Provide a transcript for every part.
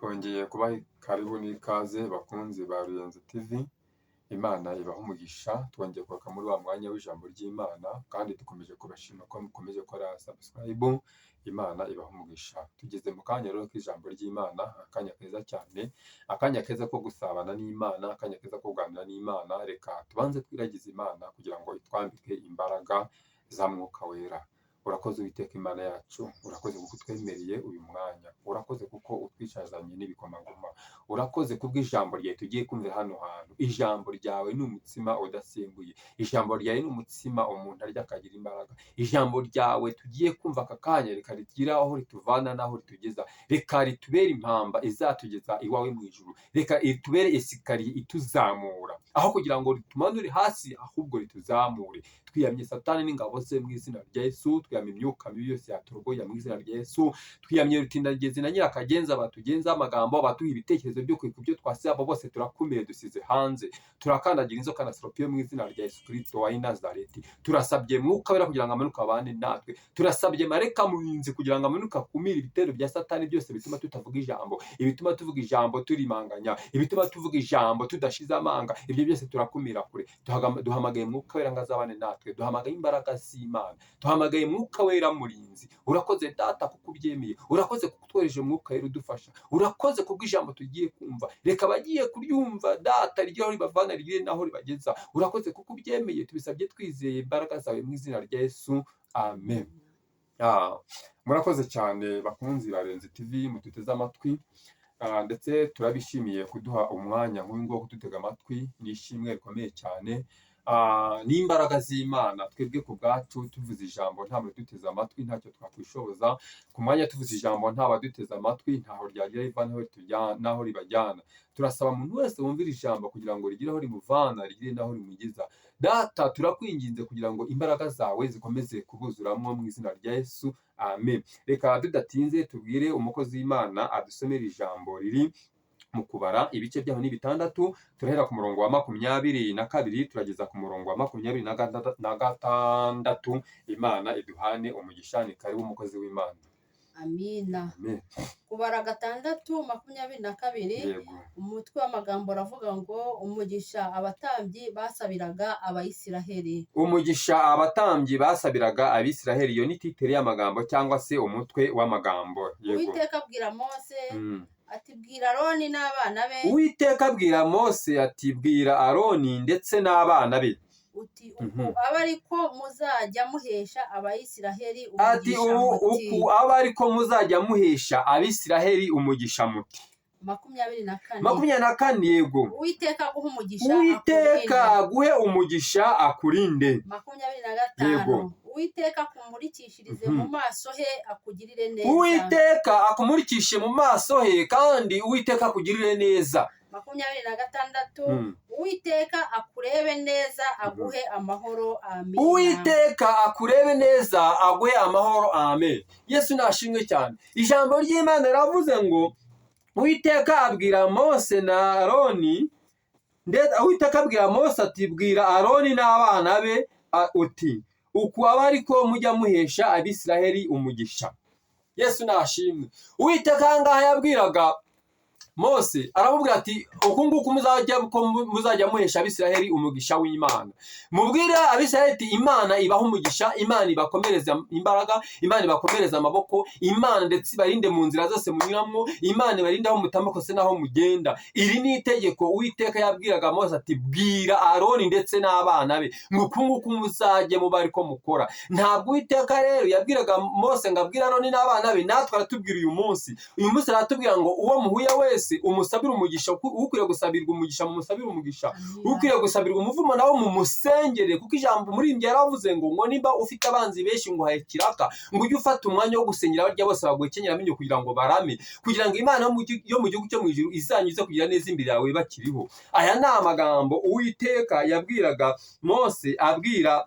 Twongeye kubaha karibu n'ikaze bakunzi ba Ruyenzi TV, Imana ibahe umugisha, twongeye kugaruka muri wa mwanya w'ijambo ry'Imana kandi dukomeje kubashima ko mukomeje gukora subscribe, Imana ibahe umugisha. Tugeze mu kanya rero k'ijambo ry'Imana, akanya keza cyane, akanya keza ko gusabana n'Imana, akanya keza ko kuganira n'Imana, reka tubanze twiragize Imana kugira ngo itwambike imbaraga za Mwuka Wera. Urakoze Uwiteka Imana yacu, urakoze kuko utwemereye uyu mwanya, urakoze kuko utwicazanye n'ibikomangoma, urakoze kubw'ijambo ryawe tugiye kumvira hano hantu. Ijambo ryawe ni umutsima udasembuye, ijambo ryawe ni umutsima umuntu arya akagira imbaraga. Ijambo ryawe tugiye kumva aka kanya reka rigire aho rituvana n'aho ritugeza, reka ritubere impamba izatugeza iwawe mu ijuru, reka ritubere escalier ituzamura, aho kugira ngo ritumanure hasi ahubwo rituzamure. Twiyamye Satani n'ingabo ze mu izina rya Yesu, twiyamye imyuka mibi yose yaturogoya mu izina rya Yesu, twiyamye rutindagezi na nyirakagenza batugenza amagambo, batuha ibitekerezo byo kwiga ibyo twasize, abo bose turakumire dusize hanze, turakandagira inzoka na soropiyo mu izina rya Yesu Kristo wa Nazareti. Turasabye Mwuka Wera kugira ngo amanuke abane natwe, turasabye mareka murinzi kugira ngo amanuke akumire ibitero bya Satani byose bituma tutavuga ijambo, ibituma tuvuga ijambo turimanganya, ibituma tuvuga ijambo tudashize amanga, ibyo byose turakumira kure. Duhamagaye Mwuka Wera ngo azabane natwe, duhamagaye imbaraga z'Imana, duhamagaye Mwuka Wera murinzi. Urakoze Data kuko ubyemeye, urakoze kuko utwohereje Mwuka Wera udufasha, urakoze kubw'ijambo tugiye kumva, reka abagiye kuryumva Data rigire aho ribavana rigire n'aho ribageza. Urakoze kuko ubyemeye, tubisabye twizeye imbaraga zawe mu izina rya Yesu, amen. Murakoze cyane bakunzi ba Ruyenzi TV muduteze amatwi, ndetse turabishimiye kuduha umwanya nk'uyu nguyu wo kudutega amatwi, ni ishimwe rikomeye cyane. N'imbaraga z'Imana twebwe ku bwacu tuvuze ijambo nta muntu uduteze amatwi ntacyo twakwishoboza. Ku mwanya tuvuze ijambo nta baduteze amatwi, ntaho ryagira riva n'aho ribajyana. Turasaba umuntu wese wumvira ijambo kugira ngo rigire aho rimuvana rigire n'aho rimugeza. Data, turakwinginze kugira ngo imbaraga zawe zikomeze kubuzuramo mu izina rya Yesu, amen. Reka tudatinze tubwire umukozi w'Imana adusomere ijambo riri mu Kubara, ibice byaho ni 6, turahera ku murongo wa 22 turageza ku murongo wa 26. Imana iduhane umugisha. Ni karibu umukozi w'Imana. Amina. Amen. Kubara 6:22. Yego. Umutwe w'amagambo uravuga ngo umugisha abatambyi basabiraga Abayisiraheli. Umugisha abatambyi basabiraga Abisiraheli, iyo ni titre y'amagambo cyangwa se umutwe w'amagambo. Yego. Uwiteka abwira Mose ati bwira Aroni n'abana be. Uwiteka abwira Mose ati bwira Aroni ndetse n'abana be. Uti uku abe ariko muzajya muhesha Abayisiraheli ati umugisha ubu muti. Uku abe ariko muzajya muhesha Abisiraheli umugisha muti. 24. 24, yego. Uwiteka aguhe umugisha Uwiteka akurinde. aguhe umugisha akurinde. 25. Yego. Uwiteka akumurikishirize mu maso he akugirire neza. Uwiteka akumurikishe mu maso he kandi Uwiteka akugirire neza. 26. Uwiteka akurebe neza aguhe amahoro. Amina. Uwiteka akurebe neza aguhe amahoro. Amen. Yesu nashimwe cyane. Ijambo ry'Imana riravuze ngo Uwiteka abwira Mose na Aroni, ndetse Uwiteka abwira Mose ati bwira Aroni n'abana be uti uku aba ariko mujya muhesha Abisiraheli umugisha. Yesu nashimwe. Uwiteka aha ngaha yabwiraga Mose, aramubwira ati uku nguku muzajya ko muzajya muhesha Abisiraheli umugisha w'Imana. Mubwire Abisiraheli ati Imana ibaha umugisha, Imana ibakomereza imbaraga, Imana ibakomereza amaboko, Imana ndetse ibarinde mu nzira zose munyuramo, Imana ibarinde aho mutambuka se n'aho mugenda. Iri ni itegeko Uwiteka yabwiraga Mose ati bwira Aroni ndetse n'abana be ngo uku nguku muzajye muba ariko mukora. Ntabwo Uwiteka rero yabwiraga Mose ngo abwire Aroni n'abana be, natwe aratubwira uyu munsi. Uyu munsi aratubwira ngo uwo muhuye wese umusabire umugisha, ukwiriye gusabirwa umugisha mumusabire umugisha, ukwiriye gusabirwa umuvumo nawe mumusengere, kuko ijambo umuririmbyi yaravuze ngo nimba ufite abanzi benshi ngo uhaye kiraka, ngo ujye ufata umwanya wo gusengera barya bose baguhekenyera amenyo kugira ngo barame, kugira ngo Imana yo mu gihugu cyo mu ijuru izanyuze kugira neza imbere yawe bakiriho. Aya ni amagambo Uwiteka yabwiraga Mose abwira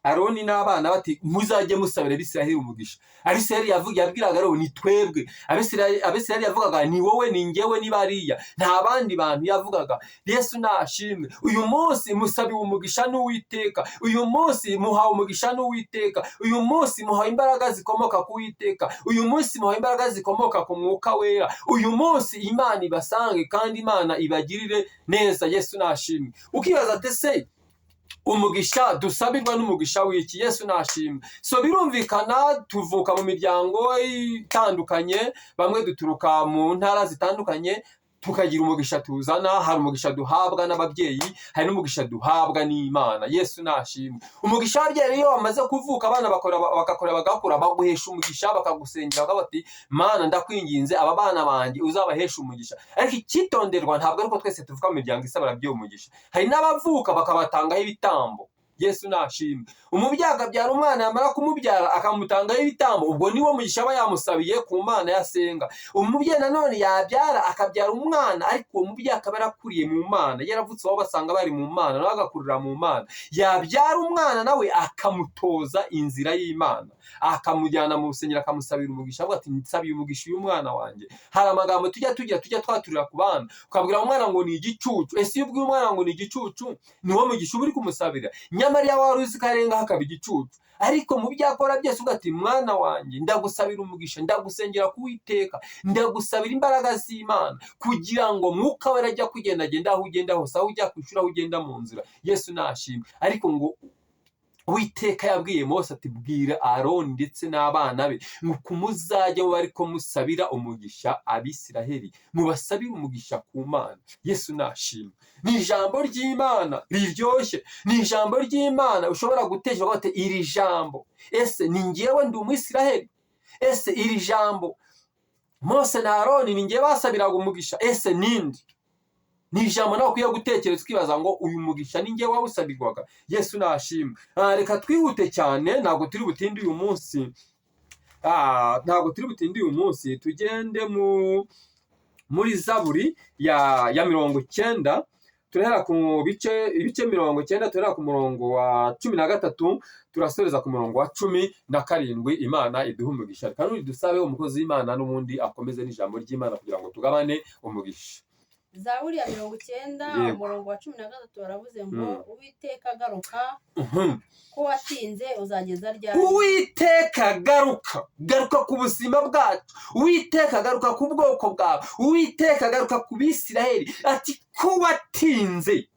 Aroni n'abana bati muzajye musabira Abisiraheli umugisha. Abisiraheli yabwiraga Aroni ni twebwe. Abisiraheli yavugaga ni wowe, ni njyewe, ni bariya, nta bandi bantu yavugaga. Yesu nashimwe. Uyu munsi musabiwe umugisha n'Uwiteka, uyu munsi muhawe umugisha n'Uwiteka, uyu munsi muhawe imbaraga zikomoka ku Uwiteka, uyu munsi muhawe imbaraga zikomoka ku Mwuka Wera, uyu munsi Imana ibasange kandi Imana ibagirire neza. Yesu nashimwe. Ukibaza ati ese umugisha dusabirwa n'umugisha w'iki? Yesu nashimwe. So birumvikana tuvuka mu miryango itandukanye, bamwe duturuka mu ntara zitandukanye, tukagira umugisha tuzana. Hari umugisha duhabwa n'ababyeyi, hari n'umugisha duhabwa n'Imana. Yesu nashimwe. Umugisha w'ababyeyi, iyo bamaze kuvuka abana bakora bagakora bagakura, baguhesha umugisha, bakagusengera, bakavuga bati Mana ndakwinginze aba bana banjye uzabahesha umugisha. Ariko icyitonderwa, ntabwo ariko twese tuvuka mu miryango isabira ababyeyi umugisha. Hari n'abavuka bakabatangaho ibitambo. Yesu nashimwe. Umubyeyi akabyara umwana, yamara kumubyara akamutangaho ibitambo, ubwo niwo mugisha aba yamusabiye ku Mana yasenga. Umubyeyi nanone yabyara, akabyara umwana, ariko uwo mubyeyi akaba yarakuriye mu Mana, yaravutse iwabo basanga bari mu Mana, nawe agakurira mu Mana, yabyara umwana nawe akamutoza inzira y'Imana, akamujyana mu rusengero, akamusabira umugisha, avuga ati nsabiye umugisha uyu mwana wanjye. Hari amagambo tujya tugira, tujya twaturira ku bana, ukabwira umwana ngo ni igicucu. Ese iyo ubwiye umwana ngo ni igicucu, ni wo mugisha uba uri kumusabira? Nyamara iyo wari uzi ko arengaho akaba igicucu, ariko mu byo akora byose uvuga ati mwana wanjye ndagusabira umugisha, ndagusengera ku Uwiteka, ndagusabira imbaraga z'Imana kugira ngo Mwuka We ajya kugendagenda aho ugenda hose, aho ujya ku ishuri, aho ugenda mu nzira. Yesu nashimwe. Ariko ngo Uwiteka yabwiye Mose ati bwira Aroni ndetse n'abana be ngo muzajya muba ariko musabira umugisha Abisiraheli, mubasabire umugisha ku Mana. Yesu nashimwe. Ni ijambo ry'Imana riryoshye, ni ijambo ry'Imana ushobora gutekereza uti iri jambo ese ni njyewe, ndi Umwisiraheli? Ese iri jambo Mose na Aroni ni njyewe basabiraga umugisha? Ese ninde? Ni ijambo nawe ukwiye gutekereza ukibaza ngo uyu mugisha ni njye wawusabirwaga? Yesu nashimwe. Reka twihute cyane, ntabwo turi butinde uyu munsi. Ntabwo turi butinde uyu munsi. Tugende muri Zaburi ya 90, turahera ku ibice 90, turahera ku murongo wa 13, turasoreza ku murongo wa 17. Imana iduhe umugisha. Reka n'ubundi dusabe umukozi w'Imana n'ubundi akomeze n'ijambo ry'Imana kugira ngo tugabane umugisha. Zaburi ya 90, Yego. umurongo wa 13, baravuze ngo Uwiteka agaruka, ko watinze uzageza ryari? Uwiteka garuka, garuka ku buzima bwacu. Uwiteka garuka ku bwoko bwawe. Uwiteka garuka ku Bisiraheli. Ati ko watinze,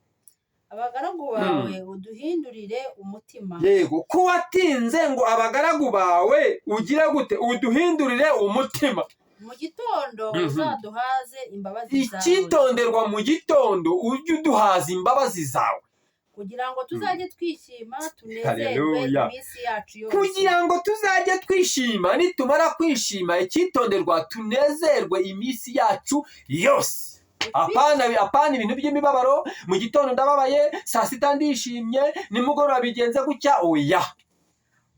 abagaragu bawe uduhindurire umutima. Yego, ko watinze ngo abagaragu bawe ugire gute? Uduhindurire umutima. Mu gitondo uzaduhaze imbabazi zawe. Icyitonderwa, mu gitondo ujye uduhaza imbabazi zawe. Kugira ngo tuzajye twishima tunezerwe Haleluya. iminsi yacu yose. Kugira ngo tuzajye twishima, nitumara kwishima, icyitonderwa, tunezerwe iminsi yacu yose. Apana ibintu by'imibabaro, mu gitondo ndababaye, saa sita ndishimye, nimugoroba bigenze gutya, oya.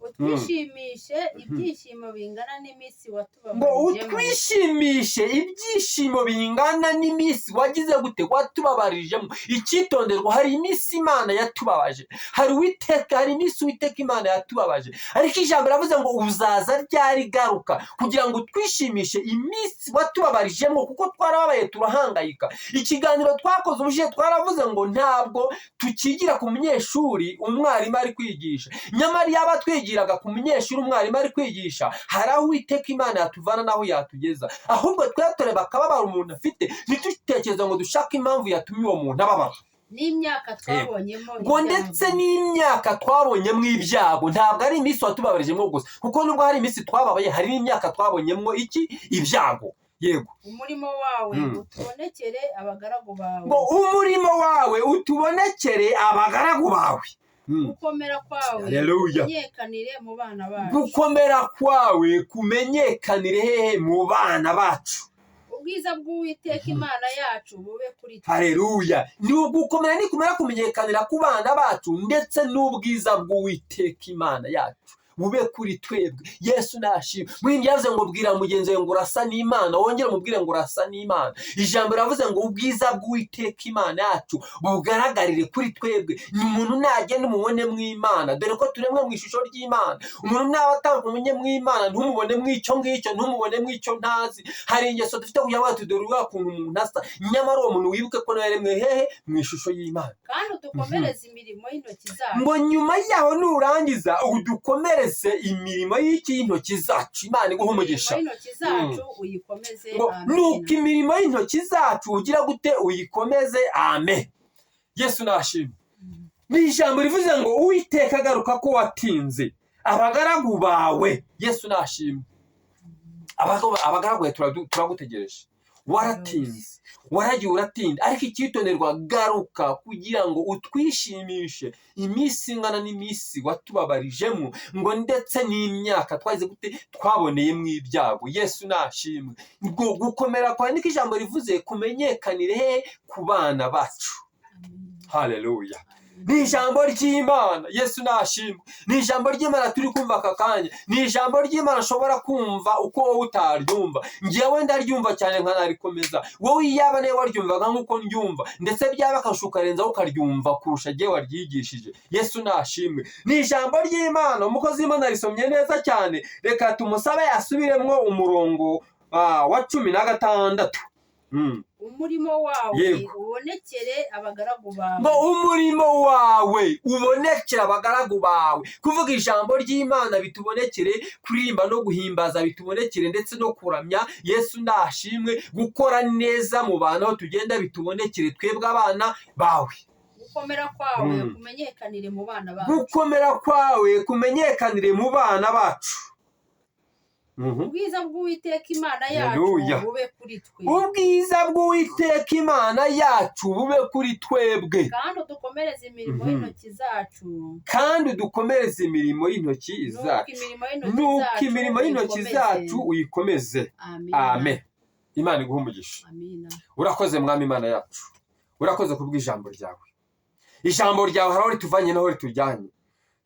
Utwishimishe ibyishimo bingana n'iminsi Ngo watubabarijemo. utwishimishe ibyishimo bingana n'iminsi wagize gute? Watubabarijemo. Icyitonderwa, hari iminsi Imana yatubabaje, hari iminsi Uwiteka Imana yatubabaje, ariko ijambo riravuze ngo uzaza ryari? Garuka kugira ngo utwishimishe iminsi watubabarijemo, kuko twarababaye turahangayika. Ikiganiro twakoze ubushize twaravuze ngo ntabwo tukigira ku munyeshuri umwarimu ari kwigisha. Nyamara iyo aba twigiraga ku munyeshuri umwarimu ari kwigisha, hari aho Uwiteka Imana yatuvana n'aho yatugeza. Ahubwo twe tureba akababaro umuntu afite, ntitutekereze ngo dushake impamvu yatumye uwo muntu ababara. N'imyaka twabonyemo Ngo ndetse ibyago. n'imyaka twabonyemo ibyago. Ntabwo ari iminsi watubabarijemo gusa, kuko nubwo hari iminsi twababaye, hari n'imyaka twabonyemo iki? Ibyago. Yego. Umurimo wawe utubonekere abagaragu bawe. Ngo umurimo wawe utubonekere abagaragu bawe. Gukomera kwawe Haleluya. kumenyekanire mu bana bacu. Gukomera kwawe kumenyekanire hehe? Mu bana bacu. Ubwiza bw'Uwiteka Imana yacu bube kuri twe. Haleluya. Ni ugukomera nikumara kumenyekanira ku bana bacu, ndetse n'ubwiza bw'Uwiteka Imana yacu Bube kuri twebwe. Yesu nashimwe. Mwindi yavuze ngo bwira mugenzi wawe ngo urasa n'Imana, wongere umubwire ngo urasa n'Imana. Ijambo riravuze ngo ubwiza bw'Uwiteka Imana yacu bugaragarire kuri twebwe. Ni umuntu nagenda umubone mu Imana, dore ko turemwe mu ishusho ry'Imana. Umuntu naba atakumenye mu Imana, ntumubone mu icyo ngicyo, ntumubone mu icyo ntazi. Hari ingeso dufite kugira ngo dore uriya kuntu umuntu asa, nyamara uwo muntu wibuke ko nawe yaremwe hehe? Mu ishusho y'Imana. Kandi udukomereze imirimo y'intoki zacu. Ngo nyuma yaho nurangiza udukomereze imirimo y'iki? Y'intoki zacu. Imana iguhe umugisha. Imirimo y'intoki zacu uyikomeze. Ngo Amen. nuko imirimo y'intoki zacu ugira gute? Uyikomeze. Amen. Yesu nashimwe. Ni ijambo rivuze ngo Uwiteka agaruka ko watinze abagaragu bawe. Yesu nashimwe. Abagaragu bawe turagutegereje. Waratinze, waragiye uratinda, ariko icyitonderwa, garuka kugira ngo utwishimishe iminsi ingana n'iminsi watubabarijemo, ngo ndetse n'imyaka twagize gute? Twaboneyemo ibyago. Yesu nashimwe. Ngo gukomera kwawe, niko ijambo rivuze, kumenyekanire he? Ku bana bacu. Haleluya. Ni ijambo ry'Imana. Yesu nashimwe. Ni ijambo ry'Imana turi kumva aka kanya. Ni ijambo ry'Imana ushobora kumva uko wowe utaryumva. Njyewe ndaryumva cyane nkanarikomeza. Wowe iyaba nawe waryumvaga nk'uko ndyumva, ndetse byaba akarusho ukarenzaho ukaryumva kurusha jyewe waryigishije. Yesu nashimwe. Ni ijambo ry'Imana. Umukozi w'Imana arisomye neza cyane. Reka tumusabe yasubiremwo umurongo wa 16. Umurimo wawe Yego. ubonekere abagaragu bawe. Ngo umurimo wawe ubonekere abagaragu bawe. Kuvuga ijambo ry'Imana bitubonekere, kuririmba no guhimbaza bitubonekere, ndetse no kuramya. Yesu nashimwe. Gukora neza mu bantu aho tugenda bitubonekere twebwe abana bawe. Gukomera kwawe kumenyekanire mu bana bacu. Gukomera kwawe kumenyekanire mu bana bacu. Ubwiza bw'Uwiteka Imana yacu Haleluya. bube kuri twe. Ubwiza bw'Uwiteka Imana yacu bube kuri twebwe. Kandi udukomereze imirimo y'intoki zacu. Kandi udukomereze imirimo y'intoki Nuko zacu. imirimo y'intoki Nuko zacu imirimo y'intoki uyikomeze. zacu uyikomeze. Amina. Amen. Imana iguhe umugisha. Amina. Urakoze Mwami Imana yacu, urakoze kubw'ijambo ryawe. Ijambo ryawe hari aho rituvanye n'aho ritujyanye.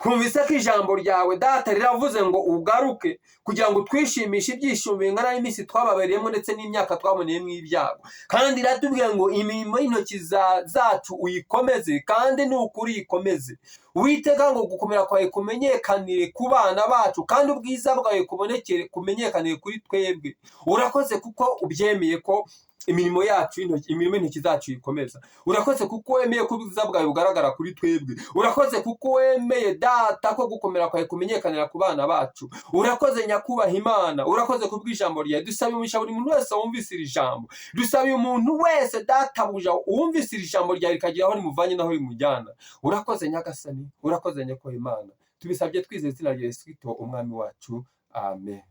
Twumvise ko ijambo ryawe Data riravuze ngo ugaruke kugira ngo utwishimishe ibyishimo bingana n'iminsi twababereyemo ndetse n'imyaka twaboneyemo ibyago. Kandi iratubwira ngo imirimo y'intoki zacu uyikomeze, kandi ni ukuri uyikomeze. Uwiteka, ngo gukomera kwawe kumenyekanire ku bana bacu, kandi ubwiza bwawe kubonekere, kumenyekanire kuri twebwe. Urakoze kuko ubyemeye ko imirimo yacu y'intoki, imirimo y'intoki zacu ikomeza. Urakoze kuko wemeye ko ubwiza bwawe bugaragara kuri twebwe. Urakoze kuko wemeye Data ko gukomera kwawe kumenyekanira ku bana bacu. Urakoze Nyakubaha Imana, urakoze kubw'ijambo ryawe. Dusaba umugisha buri muntu wese wumvise iri jambo. Dusaba umuntu wese, Databuja, wumvise iri jambo ryawe rikagira aho rimuvanye n'aho rimujyana. Urakoze Nyagasani, urakoze Nyakubaha Imana. Tubisabye twizeye izina rya Yesu Kristo umwami wacu. Amen.